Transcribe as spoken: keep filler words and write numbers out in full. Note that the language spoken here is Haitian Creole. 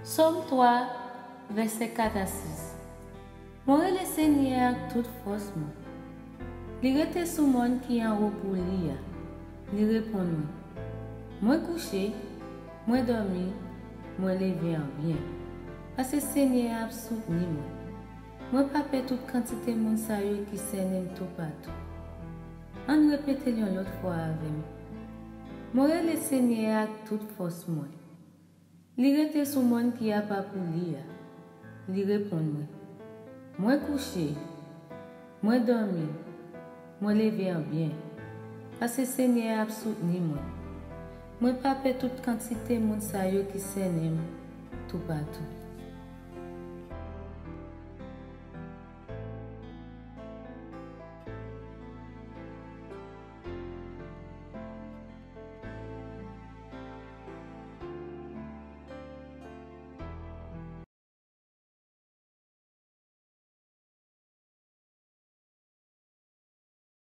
Sòm twa, vèsè kat a sis. Mwen rele Senyè a ak tout fòs mwen. Li rete sou mòn ki anwo pou li a. Li reponn mwen. Mwen kouche, mwen dòmi, mwen leve an byen. Paske Senyè a ap soutni mwen. Mwen pa pè tout kantite moun sa yo ki sènen m toupatou. Ann repete l yon lòt fwa avè m. Mwen rele Senyè a ak tout fòs mwen. Li rete sou mòn ki apa pou li a. Li reponn mwen. Mwen kouche. Mwen dòmi. Mwen leve an byen. Paske Senyè a ap soutni mwen. Mwen pa pè tout kantite moun sa yo ki sènen m toupatou.